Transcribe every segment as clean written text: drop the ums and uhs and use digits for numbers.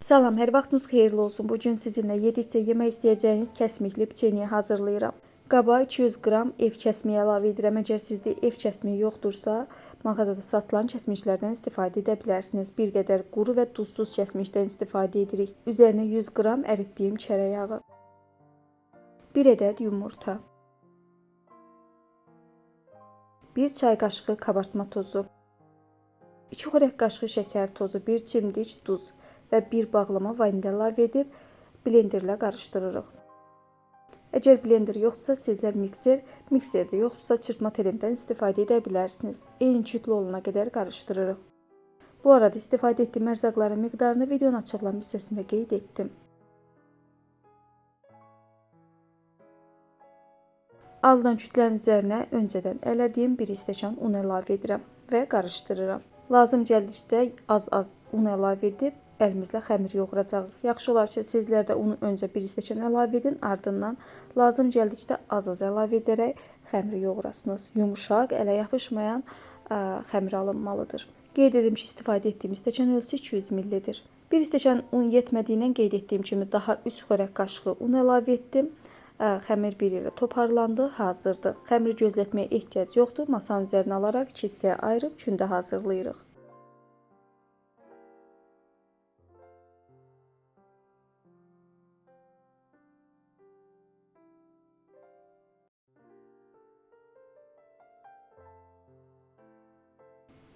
Salam, hər vaxtınız xeyirli olsun. Bugün sizinlə yedikcə yemək istəyəcəyiniz kəsmikli piçeniye hazırlayıram. Qaba 200 qram ev kəsmiyi əlavə edirəm. Əgər sizdə ev kəsmiyi yoxdursa, mağazada satılan kəsmiklərdən istifadə edə bilərsiniz. Bir qədər quru və duzsuz kəsmikdən istifadə edirik. Üzərinə 100 qram əritdiyim çərə yağı, 1 ədəd yumurta, 1 çay qaşığı kabartma tozu, 2 xörək qaşığı şəkər tozu, 1 çimdik duz və 1 bağlama vanilya əlavə edib blenderlə qarışdırırıq. Əgər blender yoxdursa, sizlər mikser, mikserdə yoxdursa çırpma telindən istifadə edə bilərsiniz. Eyni kütlə olana qədər qarışdırırıq. Bu arada istifadə etdiyim ərzaqların miqdarını videonun açıqlama hissəsində qeyd etdim. Alınan kütlənin üzərinə öncədən ələdiyim 1 stəkan un əlavə edirəm və qarışdırıram. Lazım gəldikdə az-az un əlavə edib əlimizlə xəmir yoğuracağıq. Yaxşı olar ki, sizlər də unu öncə 1 stəkan əlavə edin, ardından lazım gəldikdə az-az əlavə edərək xəmiri yoğurasınız. Yumuşaq, ələ yapışmayan xəmir alınmalıdır. Qeyd edim ki, istifadə etdiyim stəkan ölçüsü 200 ml-dir. 1 stəkan un yetmədiyindən qeyd etdiyim kimi daha 3 xörək qaşığı un əlavə etdim. Xəmir bir yerə toparlandı, hazırdır. Xəmiri gözlətməyə ehtiyac yoxdur. Masanın üzərinə alaraq 2 hissəyə ayırıb kündə hazırlayırıq.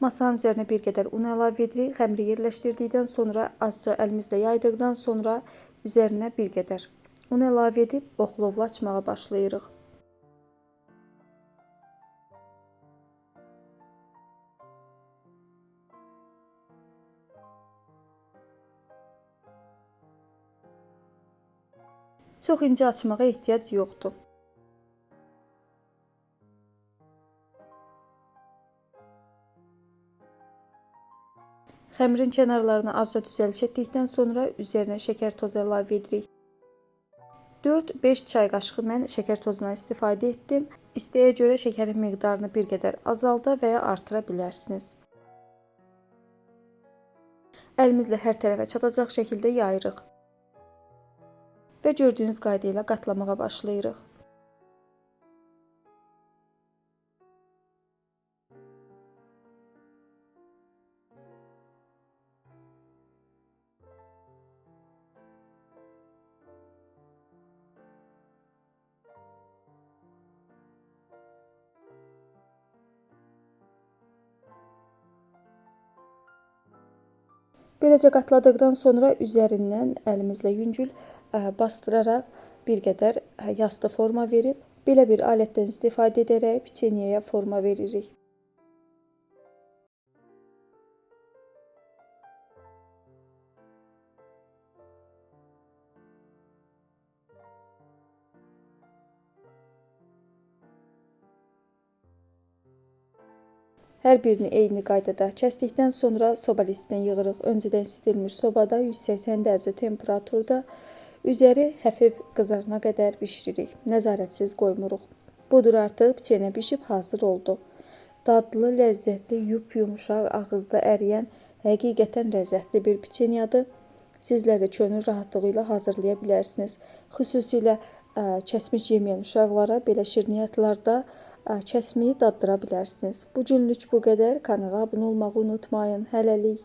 Masanın üzərinə bir qədər un əlavə edirik. Xəmiri yerləşdirdikdən sonra azca əlimizlə yaydıqdan sonra üzərinə bir qədər un əlavə edib oxlovla açmağa başlayırıq. Çox incə açmağa ehtiyac yoxdur. Xəmirin kənarlarını azca düzəliş etdikdən sonra üzərinə şəkər tozu əlavə edirik. 4-5 çay qaşığı mən şəkər tozundan istifadə etdim. İstəyə görə şəkərin miqdarını bir qədər azalda və ya artıra bilərsiniz. Əlimizlə hər tərəfə çatacaq şəkildə yayırıq. Və gördüyünüz qayda ilə qatlamağa başlayırıq. Beləcə qatladıqdan sonra üzərindən əlimizlə yüngül bastıraraq bir qədər yastı forma verib, belə bir alətdən istifadə edərək piçeniyaya forma veririk. Hər birini eyni qaydada kəsdikdən sonra soba listinə yığırıq. Öncədən isitdilmiş sobada 180 dərəcə temperaturda üzəri həfif qızarana qədər bişiririk. Nəzarətsiz qoymuruq. Budur artıq piçenə bişib hazır oldu. Dadlı, ləzzətli, yup-yumuşaq, ağızda əriyən, həqiqətən ləzzətli bir piçenyadır. Sizlər də könül rahatlığı ilə hazırlaya bilərsiniz. Xüsusilə kəsmik yeməyən uşaqlara belə şirniyyatlarda kəsmiyi daddıra bilərsiniz. Bugünlük bu qədər. Kanala abunə olmağı unutmayın. Hələlik.